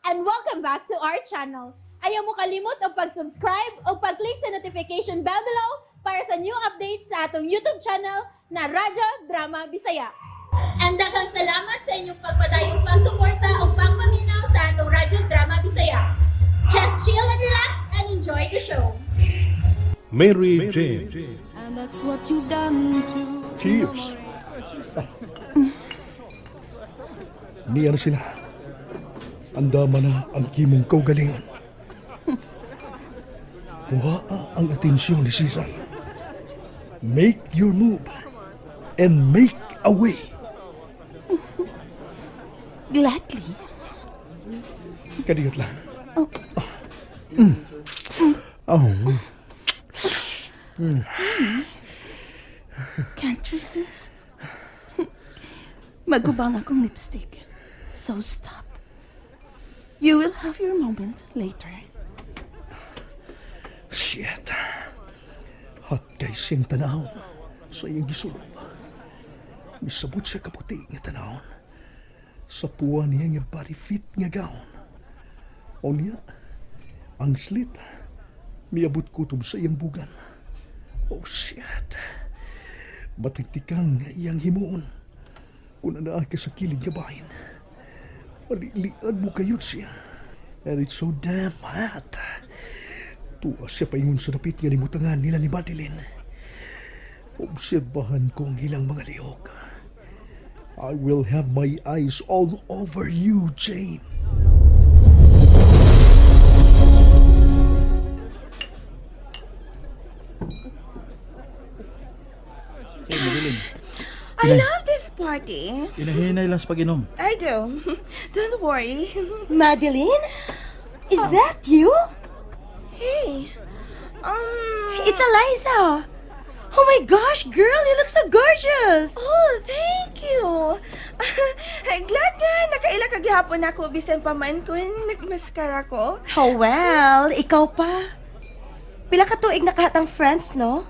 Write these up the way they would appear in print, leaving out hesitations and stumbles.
And welcome back to our channel. Ayaw mo kalimot og pag-subscribe o pag-click sa notification bell below para sa new updates sa atong YouTube channel na Radyo Drama Bisaya. And daghang salamat sa inyong pagpadayong pagsuporta o pagpaminaw sa atong Radyo Drama Bisaya. Just chill and relax and enjoy the show. Mary Jane. And that's what you've done to Cheers. Niya na sila. Andama na ang kimong kaugalingon. Kuha ang atensyon ni Cesar. Make your move and make a way. Gladly. Kadiyot lang. Oh. Oh. Can't resist. Magubang akong lipstick. So stop. You will have your moment later. Shit. Hot kay siyang tanawon sa iyang gisulob. Misabot siya kaputi nga tanawon. Sa puwa niya nga body fit nga gown. O niya, ang slit, miabot kutob sa iyang bugan. Oh shit. Batigtikan nga iyang himuon. Kung anaa ka sa kilid nga bahin. Maliliad mo kayod siya. And it's so damn hot. Tuwa siya paingon sa dapit nga nimutangan nila ni Madeline. Obserbahan ko ang ilang mga lihok. I will have my eyes all over you, Jane. Hey, Madeline. I love this party. Inahinay lang sa pag-inom. I do. Don't worry. Madeline? Is that you? Hey. It's Eliza. Oh my gosh, girl, you look so gorgeous. Oh, thank you. Glad nga nakaila ka gihapon ako bisan pa man kun nagmaskara ko. Oh well, ikaw pa. Pila ka tuig nakahatang friends, no?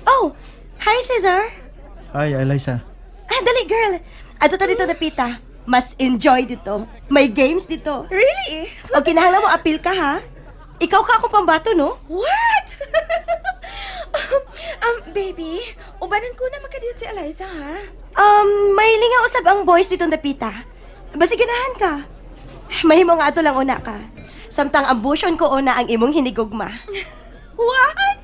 Oh, hi Cesar. Hi, Eliza. Ah, dali girl. Ato ta dito na pita. Mas enjoy dito. May games dito. Really? O kinahanglan mo appeal ka ha. Ikaw ka akong pambato, no? What? Baby, ubanan ko na makadiyo si Eliza, ha? May linga usab ang boys dito na pita. Basta ganahan ka. Mahimo nga ato lang una ka. Samtang ambusyon ko una ang imong hinigugma. What?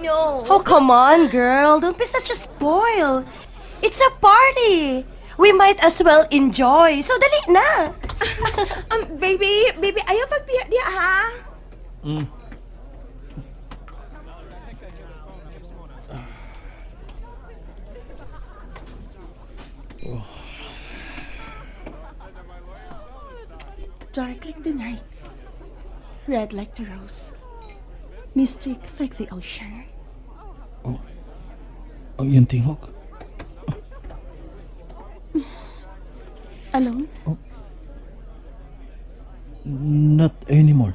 No. Oh, come on, girl. Don't be such a spoil. It's a party. We might as well enjoy. So, dali na. Baby, baby, ayaw pagbiya diya, ha? Dark like the night. Red like the rose. Mystic like the ocean. Oh. Ang iyang tingog. Alone? Not anymore.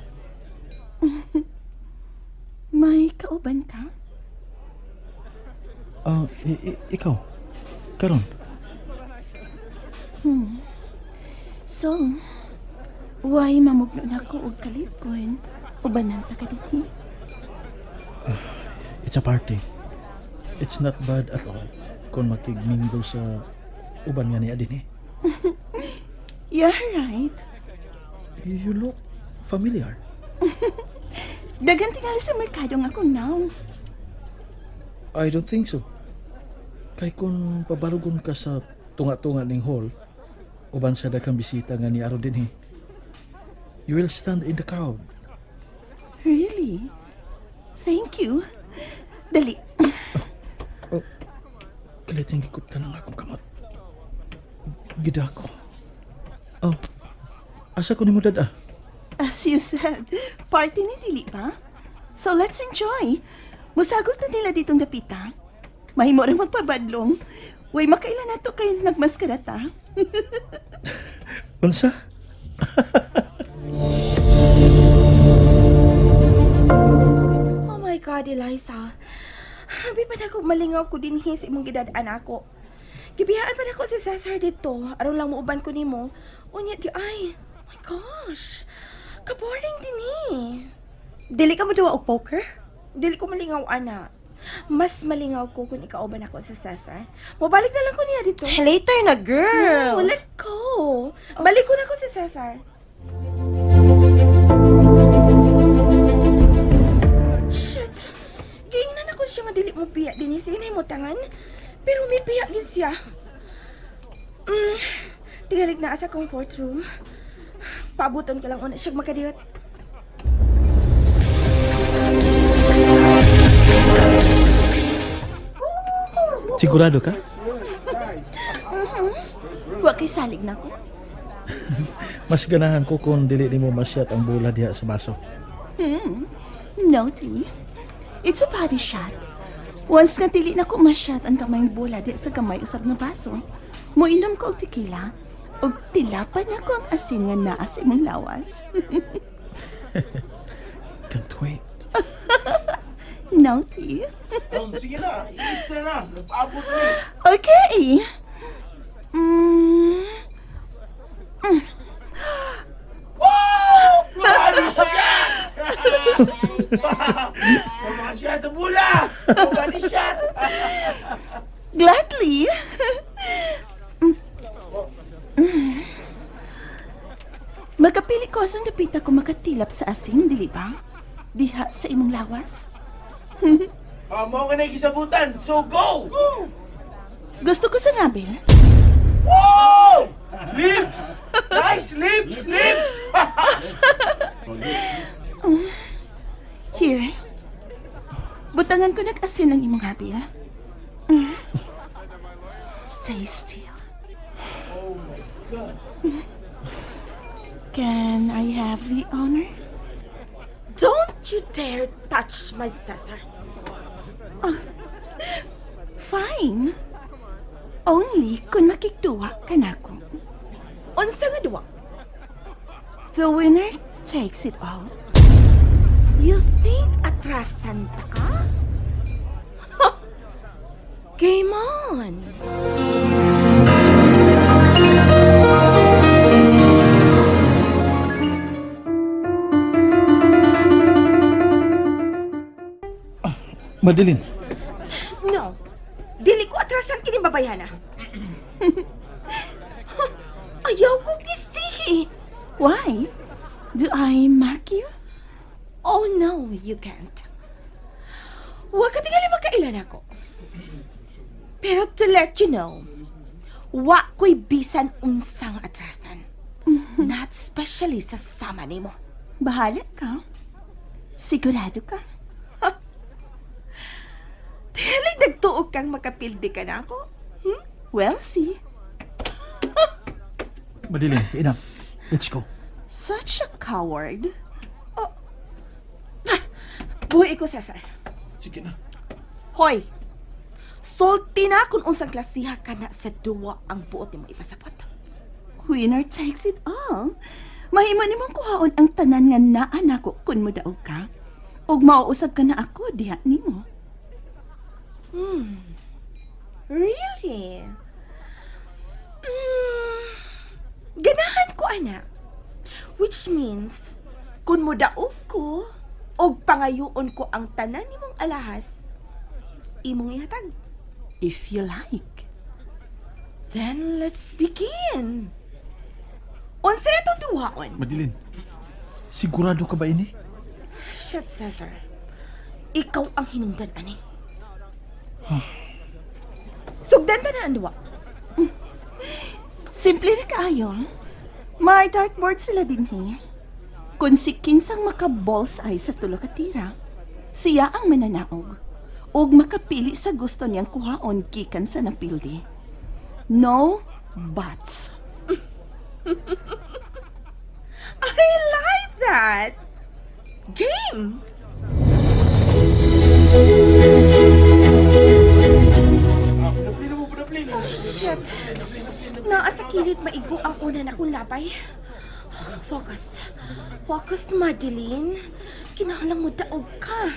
May kauban ka? Ah, ikaw. Karon. So, why mamugno na ko og kalit kun ubanan ta ka dinhi? It's a party. It's not bad at all kung makigmingle sa uban nga niya din eh. You're right. You look familiar. Daghan tingali sa merkado nga akong now. I don't think so. Kay kung pabarugon ka sa tunga-tunga ning hall, uban sa daghang bisita nga ni aron dinhi, you will stand in the crowd. Really? Thank you. Dali. Oh, kaliting gikuptan ang akong kamot. Gidako. Oh, asa ko nimo dad-a? As you said, party ni dili ba? So let's enjoy. Musagot na nila ditong dapita. Mahimo rin magpabadlong. Way makailan nato kay nagmaskara ta. Unsa? Oh my God, Eliza. Abi pa na ko malingaw ko dinhi sa imong gidad-an ako. Gibiyaan pa nako si Cesar dito. Aron lang muuban ko nimo. Unya di ay. My gosh. Kaboring din eh. Dili ka mo duwa og poker? Dili ko malingaw, ana. Mas malingaw ko kung ikauban ako sa Cesar. Mabalik na lang ko niya dito. Later na, girl. No, let go. Balik ko na ko si Cesar. Shit. Giingnan ako siya nga dili mo piya din sa inay mo tangan. Pero may piya gid siya. Tingalig na sa comfort room. Paabuton ko lang una siya makadiyot. Sigurado ka? Wa kay salig na ko. Mas ganahan ko kung dili nimo masyat ang bola diha sa baso. No, T. It's a body shot. Once nga dili na ko masyat ang kamayng bola di sa kamay usab nga baso, moinom ko og tequila ug tilapan nako ang asin nga naa sa imong lawas. Can't wait. No, T. Sige na, it's na na. Nagpaabot na eh. Okay. Body shot! Mga shot ang bula! Body shot! Gladly. Magkapili ko sa napita ko makatilap sa asin, dili ba? Diha sa imong lawas. Ah, mo ka na ikisabutan. So go! Gusto ko sa ngabil. Whoa! Lips! Nice lips! Lips! Here. Butangan ko nag-asin ang imong habil. Stay still. Oh my God. Can I have the honor? Don't you dare touch my Cesar. Fine. Only kung makigduwa ka na ko. Unsa nga duwa? The winner takes it all. You think atrasan ta ka? Game on! Madeline, No. Dili ko atrasan kini babayhana. Ayaw ko gisihi. Why? Do I mock you? Oh no, you can't. Wa ka tingali makailan ako. Pero to let you know, wa ko'y bisan unsang atrasan. Not especially sa sama nimo. Bahala ka. Sigurado ka. Dili nagtuog kang makapildi ka na ako. Well, see. Madeline, enough. Let's go. Such a coward. Buhi ko, Cesar. Sige na. Hoy! Sulti na kung unsang klasiha ka na sa duwa ang buot nimo ipasabot. Winner takes it all. Mahimo nimong kuhaon ang tanan nga naa nako kun modaog ka. Ug mauusab ka na ako diha nimo. Really? Ganahan ko, ana. Which means, kung modaog ko, og pangayoon ko ang tanan nimong alahas, imong ihatag. If you like. Then let's begin. Unsa itong duwaon? Madeline, sigurado ka ba ini? Shit, Cesar. Ikaw ang hinungdan, ani. Sugdan ta na ang duwa. Simple ra kaayo. May dartboard sila dinhi. Kung si kinsang maka-bullseye ay sa tulo ka tira, siya ang mananaog ug makapili sa gusto niyang kuhaon gikan sa napildi. No buts. I like that. Game! Pinaplino mo, pinaplino. Oh, shit. Naa sa kilid maigo ang una na kong labay. Focus. Focus, Madeline. Kinahanglan mo daog ka.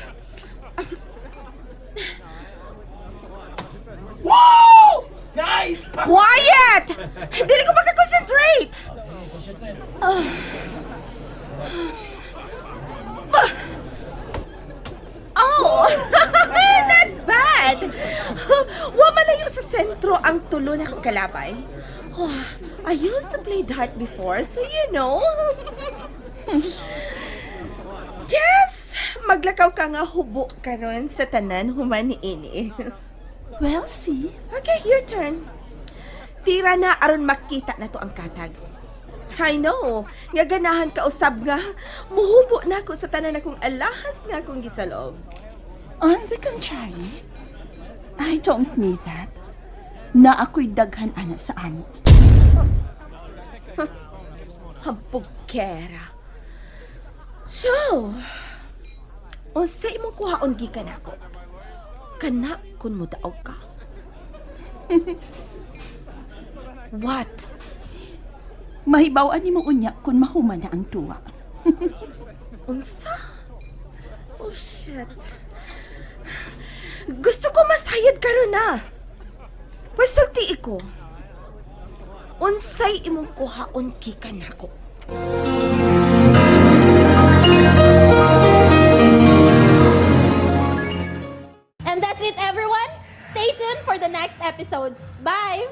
Whoa! Nice! Quiet! Dili ko makakonsentrate! Ah. Tulo na ko kalabay. Oh, I used to play dart before, so you know. Yes! Maglakaw ka nga hubo karon sa tanan human ni ini. Well, see? Okay, your turn. Tira na aron makita na to ang katag. I know, nga ganahan ka usab nga muhubo na ako sa tanan akong alahas nga akong gisaloob. On the contrary, I don't need that. Na ako'y daghan ana sa amo. Hampugkera. So, unsa imong kuhaon gikan ako? Kana kun mo daog ka. What? Mahibaw-an nimo unya kung mahuman na ang tuwa. Unsa? Oh shit. Gusto ko masayod karon na. Pasulti ko. Unsay imong kuhaon gikan nako? And that's it, everyone. Stay tuned for the next episodes. Bye!